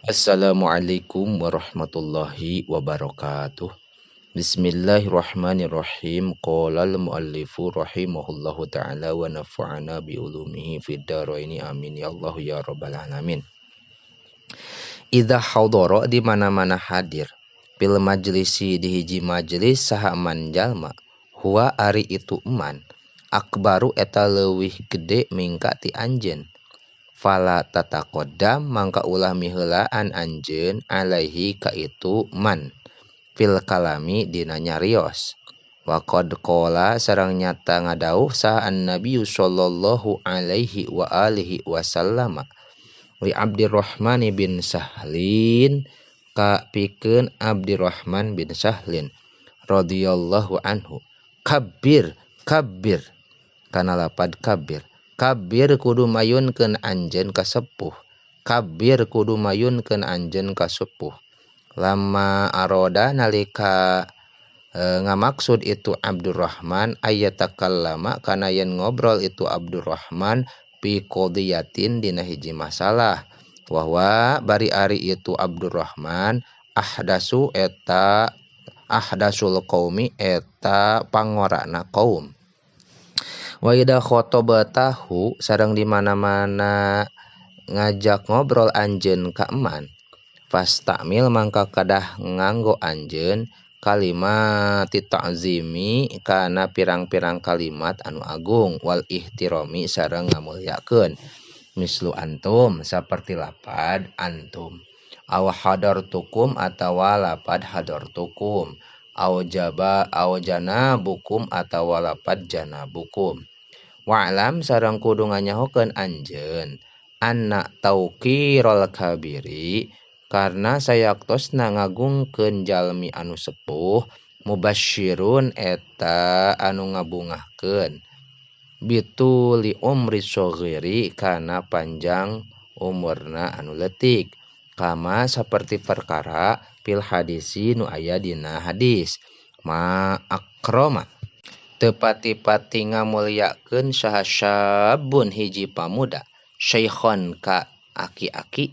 Assalamualaikum warahmatullahi wabarakatuh. Bismillahirrahmanirrahim. Qala al-muallifu rahimahullahu ta'ala wa nafa'ana bi ulumihi fid dharaini, amin ya Allah ya rabbal alamin. Idza hadara, di mana-mana hadir, fil majlisi, di hiji majlis, saha man jalma, huwa ari itu man akbaru eta leuwih gede mingka ti anjeun, fala tataqaddam, mangka ulah miheulaan anjeun, alaihi ka itu man, fil kalami dina nyarios. Wa qad qala, sareng nyata ngadawuh saha an-nabiyyu sallallahu alaihi wa alihi wasallama, li Abdurrahman bin Sahlin, ka pikeun Abdurrahman bin Sahlin radhiyallahu anhu, kabbir kabbir, kana lapad kabbir. Kabbir, kudu mayunkeun anjeun ka sepuh. Kabbir, kudu mayunkeun anjeun ka sepuh. Lama aroda, nalika ngamaksud itu Abdurrahman, ayatakallama, kana yen ngobrol itu Abdurrahman, fi qadiyatin, dina hiji masalah, bahwa bari ari itu Abdurrahman ahdasu, eta ahdasul qaumi, eta pangorana kaum. Wa idza khotabatahu, sareng di mana-mana ngajak ngobrol anjeun ka eman, fastamil, mangka kedah nganggo anjeun, kalimat ta'zimi, kana pirang-pirang kalimat anu agung, wal ihtirami, sareng ngamulyakeun, mislu antum, saperti lapad antum, aw hadartukum, atawa lapad hadartukum, aw jaba, aw janabukum, atawa lapad janabukum. Wa'lam, sareng kudu nganyahokeun anjeun, anna tauqirul kabiri, karena sayaktosna ngagungkeun jalmi anu sepuh, mubasyirun, eta anu ngabungahkeun, bituli umri shaghiri, kana panjang umurna anu leutik, kama saperti perkara fil hadisi, nu aya dina hadis, ma akroma, teu pati-pati ngamulyakeun saha syabun, hiji pamuda, syaikhon, ka aki-aki,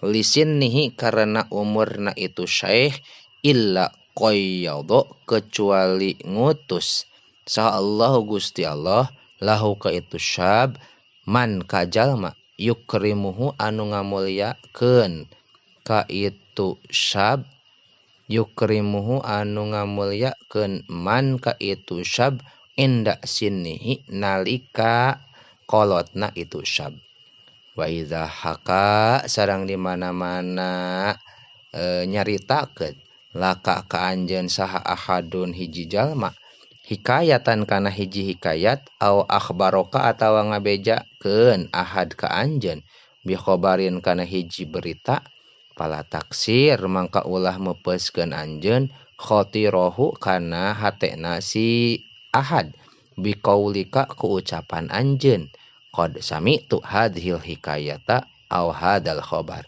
lisinnihi, karena umurna itu syaikh, illa qayyada, kecuali ngutus saha Allahu Gusti Allah, lahu ka itu syab, man ka jalma, yukrimuhu, anu ngamulyakeun ka itu syab, yukrimuhu, anu ngamulyakeun man ka itu syab, inda sinnihi, nalika kolotna itu syab. Wa idza haka, sareng di mana-mana nyaritakeun, laka ka anjeun saha ahadun, hiji jalma, hikayatan, kana hiji hikayat, au akhbaraka, atawa ngabejakeun ahad ka anjeun, bi khobarin, kana hiji berita, fala taksir, mangka ulah meupeuskeun anjeun, khatirahu, kana hatena si ahad, biqaulika, ku ucapan anjeun, qad sami'tu hadhil hikayata aw hadal khobar.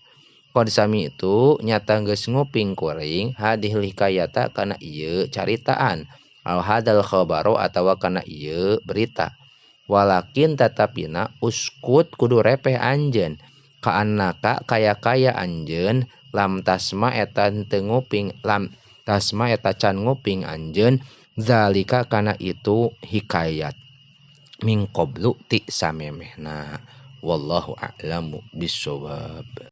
Qad sami'tu, nyata geus nguping kuring, hadhil hikayata, kana ieu caritaan, aw hadal khabaro, atawa kana ieu berita. Walakin, tatapina, uskut, kudu repeh anjeun, kaannaka, kaya-kaya anjeun, lam tasma, eta teu nguping, lam tasma, eta can nguping anjeun, zalika, kana itu hikayat, min qablu, ti samemehna. Wallahu a'lamu bissawab.